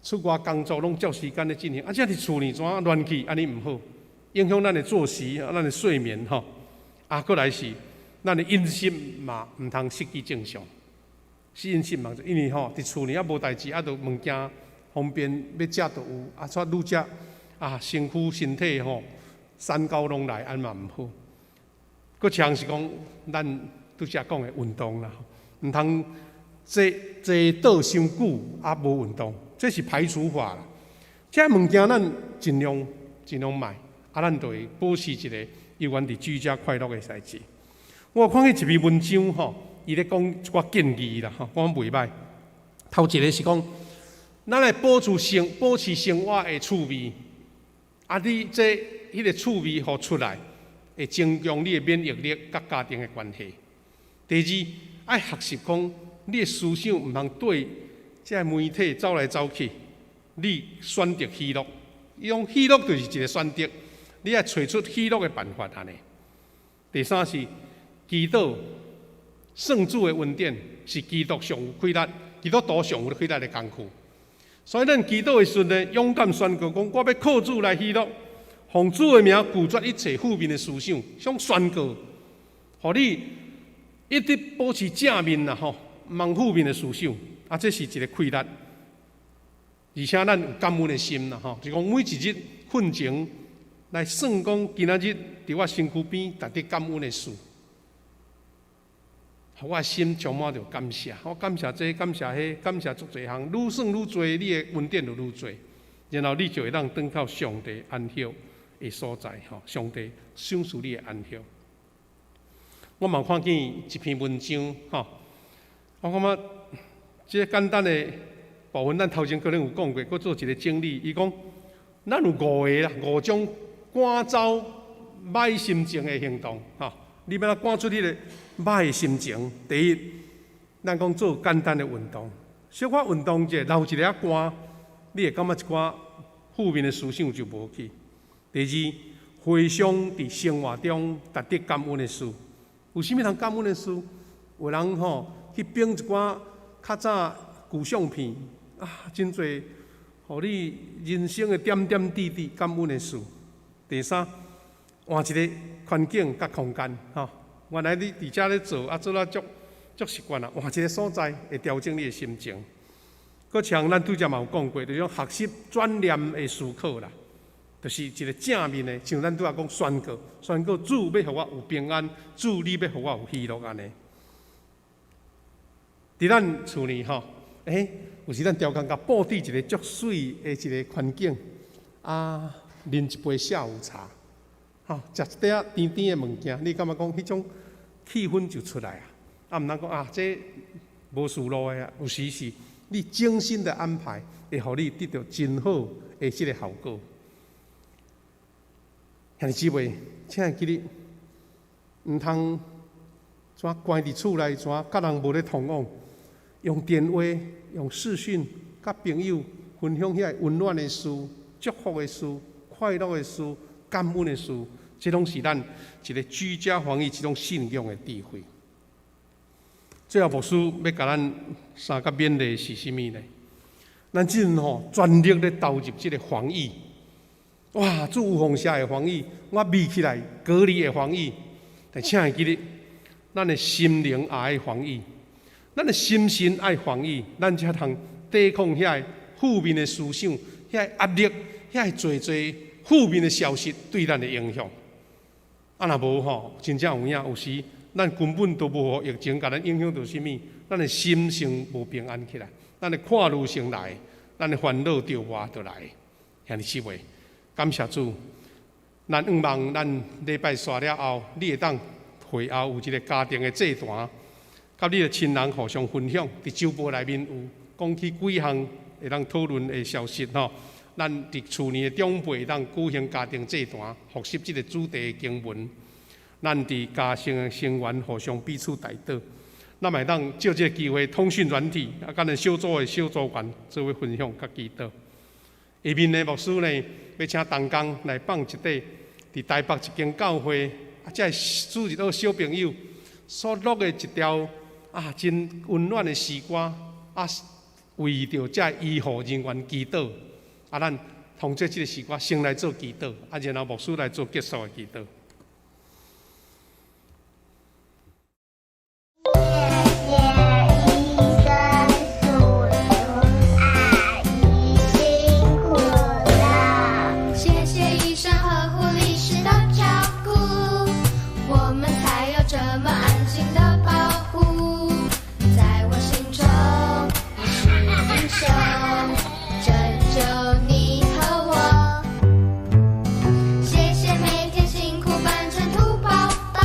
出外工作攏照時間咧進行，啊，這佇厝裡怎亂去，按呢毋好，影響咱的作息、咱的睡眠吼。啊，閣來是咱的飲食嘛，毋通失去正常。是飲食嘛，因為吼佇厝裡啊無代誌，啊，就物件方便欲食就有，啊，煞愈食啊，身軀身體吼三高攏來，按嘛毋好。閣一項是講，咱拄才講的運動啦，毋通坐坐倒傷久啊無運動，這是排除法啦。這物件咱盡量盡量莫，啊，咱就會保持一個猶原佇居家快樂的代誌。我有看見一篇文章吼，伊咧講一寡建議啦吼，講袂䆀。頭一个是講，咱來保持生活的趣味，啊，你這彼个趣味予出來，會增強你的免疫力佮家庭的關係。第二，愛學習講，你的思想毋通對這个媒體走來走去，你選擇喜樂。伊講喜樂就是一个選擇，你愛揣出喜樂的辦法按呢。第三是祈禱，聖主的恩典是基督上有氣力，基督徒上有氣力的工具。所以咱祈禱的時陣呢，勇敢宣告講，我欲靠主來喜樂，奉主的名拒絕一切負面的思想，想宣告，予你一直保持正面啦吼，毋通負面的思想，啊，這是一个氣力。而且咱有感恩的心啦吼，就講每一日瞓前來算講，今仔日佇我身軀邊值得感恩的事，予我的心充滿著感謝。我感謝這，感謝彼，感謝足濟項，愈算愈濟，你的恩典就愈濟，然後你就會當轉到上帝安息的所在吼，上帝賞賜你的安息。我嘛看見一篇文章吼，我感覺這個簡單的部分，咱頭前可能有講過，閣做一個整理。伊講，咱有五個啦，五種趕走䆀心情的行動吼。你欲按怎趕出彼個歹的心情？第一，咱講做簡單的運動，小可運動者，流一下汗，你會感覺一寡負面的思想就無去。第二，回想佇生活中值得感恩的事，有啥物通感恩的事？有人吼去編一寡較早舊相片啊，真濟，予你人生的點點滴滴感恩的事。第三，換一个環境佮空間，吼。原來你佇遮咧做，啊做了足足習慣啦，換一个所在會調整你的心情。閣像咱拄才嘛有講過，就是講學習轉念的思考啦，就是一個正面的，像咱拄仔講宣告，宣告主欲予我有平安，主你欲予我有喜樂按呢。佇咱厝裡吼，欸，有時咱刁工共布置一个足媠的一个環境，啊，啉一杯下午茶，吼，食一塊仔甜甜的物件，你感覺講彼種氣氛就出來啊？啊，毋通講啊，這無思路的啊，有時是你精心的安排，會予你得著真好的這個效果。兄弟姊妹，請會記得，毋通怎關佇厝內，怎佮人無咧通往，用電話、用視訊，佮朋友分享遐個溫暖的事、祝福的事、快樂的事、感恩的事，這攏是咱一个居家防疫這種信仰的智慧。最後，牧師欲共咱相佮勉勵的是啥物呢？咱這陣吼全力咧投入這个防疫，哇！注有風險的防疫，我眯起來隔離的防疫，但請會記得，咱的心靈也愛防疫，咱的心神愛防疫，咱才通抵抗遐个負面的思想、遐個壓力、遐個濟濟負面的消息對咱的影響。啊，若無吼，真正有影，有時咱根本都無予疫情共咱影響著啥物，咱的心先無平安起來，咱的看慮先來，咱的煩惱著活就來。兄弟姊妹，感謝主，咱向望咱禮拜煞了後，你會當會後有一个家庭的祭壇，佮你的親人互相分享。佇週報內面有講起幾項會當討論的消息吼。咱佇厝內的長輩會當舉行家庭祭壇，複習這个主題的經文。咱佇家庭的成員互相彼此代禱。咱嘛會當藉這个機會，通訊軟體啊，佮咱小組的小組員做伙分享佮祈禱。下面的牧師呢，欲請同工來放一塊佇台北一間教會，啊，這个主日學小朋友所錄的一條啊，真溫暖的詩歌，啊，為著這醫護人員祈禱，啊，咱通過這个詩歌先來做祈禱，啊，然後牧師來做結束的祈禱。謝謝醫生叔叔阿姨辛苦了。謝謝醫生和護理師的照顧，我們才有這麼安心的保護。在我心中，你是英雄，拯救你和我。謝謝每天辛苦扮成兔寶寶，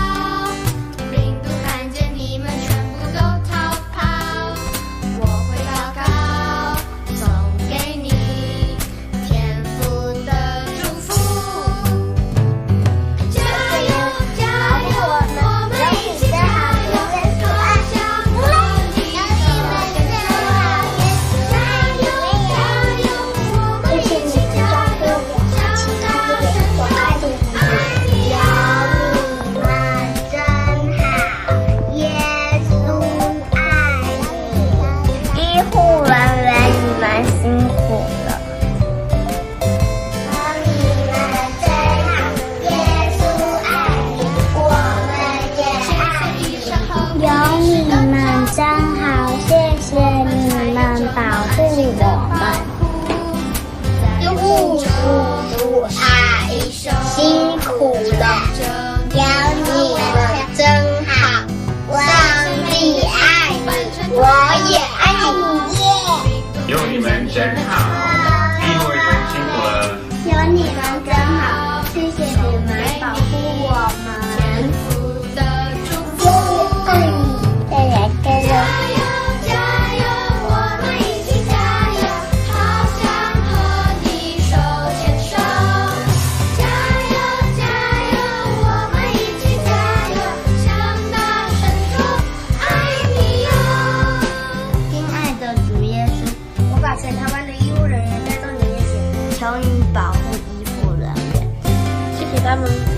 病毒看見你們全部都逃跑。我會禱告送給你天父的祝福。加油加油，我們一起加油，好想和你手牽手。加油加油，我們一起加油，長大成人愛你有你們真好，耶穌愛你。醫護人員，你們辛苦了。有你們真好，耶穌愛你，我們也愛你。有你們真好，謝謝你們保護我們。醫護叔叔阿姨辛苦了，有你們真好，上帝愛你，我也愛你。有你們真好，醫護人員辛苦了。有你們真好，謝謝你們保護我們。天父的祝福。愛你，再來這個。加油加油，我們一起加油，好想和你手牽手。加油加油，我們一起加油，長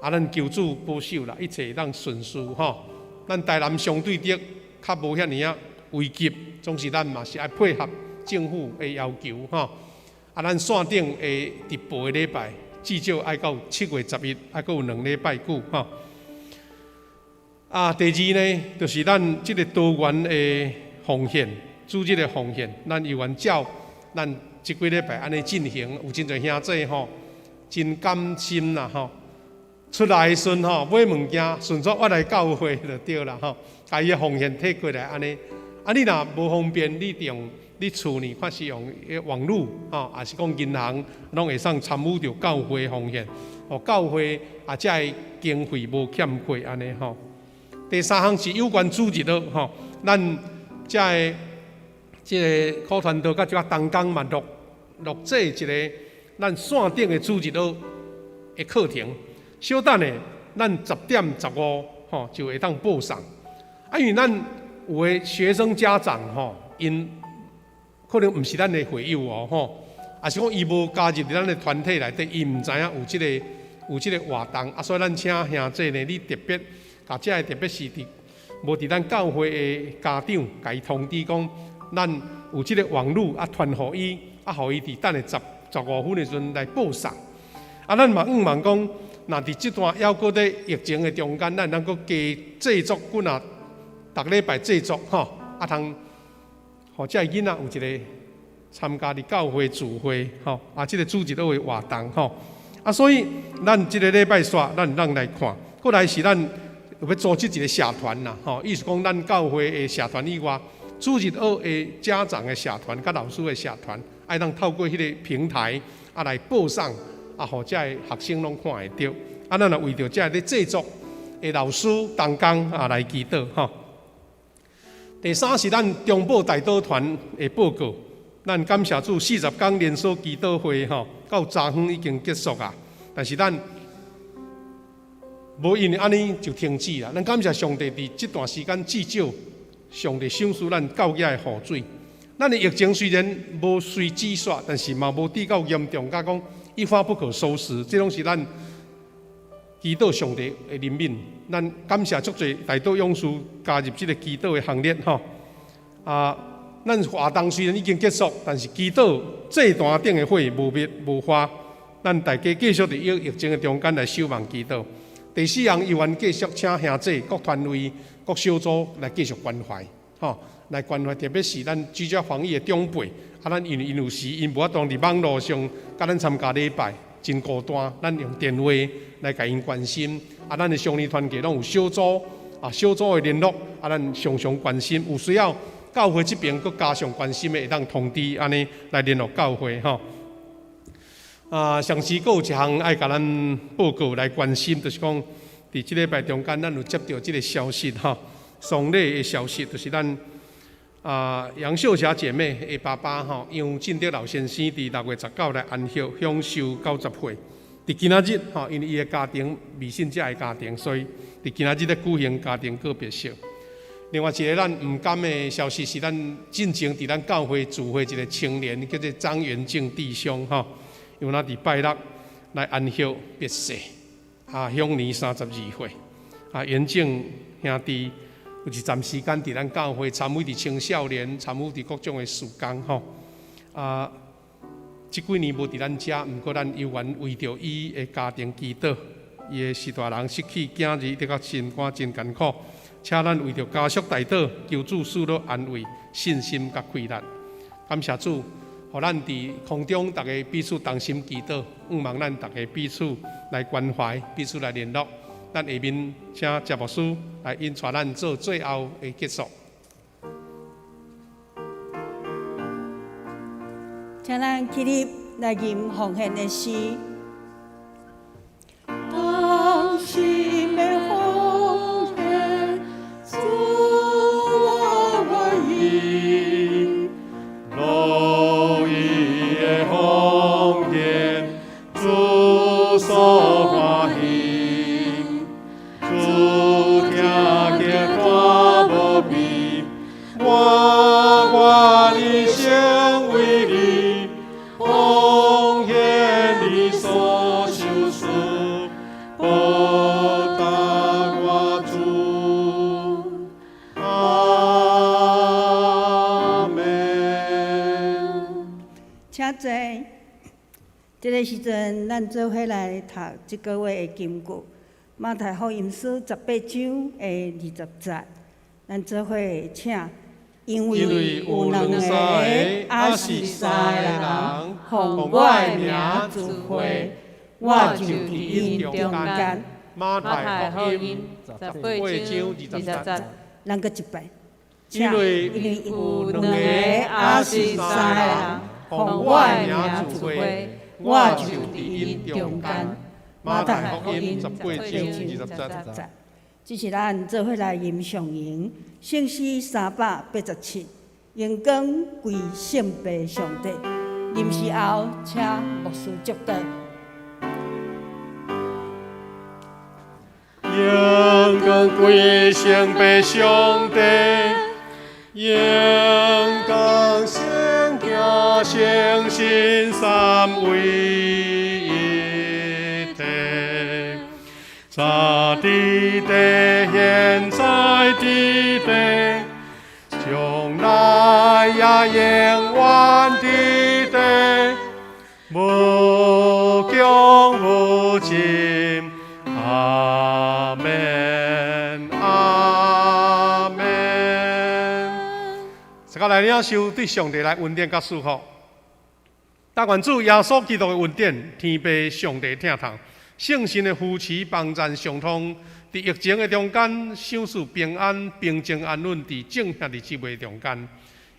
啊，咱求主保守啦，一切會當順遂吼。咱台南相對的較無遐爾仔危急，總是咱嘛是愛配合政府的要求吼。啊，咱線頂的直播的禮拜至少愛到7月11，還閣有2禮拜久吼。啊，第二呢，就是咱這个多元的奉獻，主日的奉獻，咱猶原照咱這幾禮拜按呢進行，有真濟兄弟吼，真甘心啦吼。出來的時陣吼，買物件順續我來教會就對啦吼，共伊的奉獻提過來按呢。啊，你若無方便，你用你厝呢，或是用網路吼，抑是講銀行，攏會使參與著教會奉獻，予教會啊，這个經費無欠缺按呢吼。第三項是有關主日學吼，咱這个這个苦傳道佮這個同工嘛錄錄製一个咱線頂的主日學的課程。小等下，咱10點15吼就會當播送。啊，因為咱有的學生家長吼，𪜶可能毋是咱的會友哦吼，抑是講伊無加入佇咱的團體內底，伊毋知影有這个活動，啊，所以咱請兄弟呢，你特別共這个特別是佇無佇咱教會的家長，共伊通知講，咱有這个網路啊，傳予伊，啊，予伊佇等下10、15分的時陣來報送。啊，咱嘛向望講，若佇這段猶閣咧疫情的中間，咱能閣加製作幾若逐禮拜製作吼，啊通，予這个囡仔有一個參加佇教會聚會吼，啊，這个主日學的活動吼，啊，所以咱這个禮拜煞，咱咱來看，過來是咱欲組織一個社團啦，吼，意思講咱教會的社團以外，主日學的家長的社團佮老師的社團，愛當透過彼个平台啊來報送。啊，予這个學生攏看會著。啊，咱若為著這个咧製作的老師同工啊來祈禱吼。第三是咱中部代禱團的報告，咱感謝主40工連鎖祈禱會吼，到昨昏已經結束啊。但是咱無因為按呢就停止啦。咱感謝上帝佇這段時間至少上帝賞賜咱到遐的雨水。咱的疫情雖然無隨止煞，但是嘛無至到嚴重，甲講一發不可收拾。這攏是咱祈禱上帝的憐憫。咱感謝足濟代禱勇士加入這个祈禱的行列吼。啊，咱活動雖然已經結束，但是祈禱祭壇頂的火無滅無化。咱大家繼續佇疫情的中間來守望祈禱。第四項，猶原繼續請兄弟各團隊、各小組來繼續關懷，吼，來關懷，特別是咱居家防疫的長輩。啊，咱因為𪜶有時𪜶無法度佇網路上佮咱參加禮拜，真孤單，咱用電話來共𪜶關心。啊，咱的少年團契攏有小組，啊，小組的聯絡，啊，咱常常關心，有需要教會這邊閣加上關心的，會當通知按呢來聯絡教會吼。啊，上次閣有一項愛共咱報告來關心，就是講佇這禮拜中間，咱有接著這个消息吼，喪禮的消息，就是咱啊楊秀霞姐妹的爸爸吼，楊進德老先生佇6月19來安息，享壽90歲。佇今仔日吼，因為伊的家庭未信者的家庭，所以佇今仔日咧舉行家庭告別式。另外一个咱毋甘的消息是，咱進前佇咱教會聚會一个青年叫做張元正弟兄吼。伊若佇拜六來安息別逝，啊，享年32歲。啊，元正兄弟有一陣時間佇咱教會參與佇青少年，參與佇各種的事工吼。啊，這幾年無佇咱遮，毋過咱猶原為著伊的家庭祈禱，伊的序大人失去囝兒，的確心肝真艱苦，請咱為著家屬代禱，求主賜予安慰、信心佮氣力。感謝主。予咱佇空中，逐家彼此同心祈禱，向望咱逐家彼此來關懷，彼此來聯絡。咱下面請謝牧師來引帶咱做最後的結束。請咱起立來吟奉獻的詩。同心的奉獻，主我願意。樂意的奉獻，主所歡喜。主聽見看無比，我願一生為你奉獻你所。請坐。這个時陣，咱做伙來讀這個月的金句，馬太福音書十八章的二十節。咱做伙請，因為有兩个，抑是三个人，奉我的名聚會，我就佇𪜶中間。馬太福音十八章二十節。咱閣一擺。因為有兩個，抑是三个人，奉我的名聚會，我就佇𪜶中間。馬太福音十八章二十節。這是咱做伙來吟誦詠聖詩387，榮光歸聖父上帝。吟詩後，請牧師祝禱。榮光歸聖父上帝，榮光聖子聖神三位一體，早佇地，現在佇地，將來也永遠佇地，無窮無盡。阿們，阿們。這個來領受對上帝來恩典佮祝福。但願主耶穌基督的恩典，天父上帝疼痛，聖神的扶持幫贊相通，佇疫情的中間，賞賜平安、平靜安穩，佇眾兄弟姊妹中間，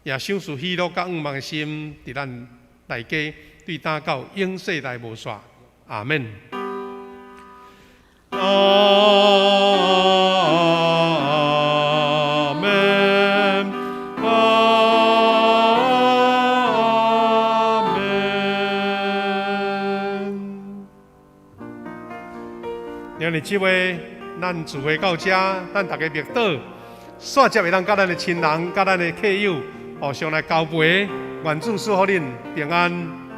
也賞賜喜樂佮向望的心，佇咱大家對今到永世代無煞。阿們。阿們，阿們。兄弟姊妹，咱聚會到這，咱大家默禱，煞接會當佮咱的親人、佮咱的客友互相來交陪，願主賜予恁平安。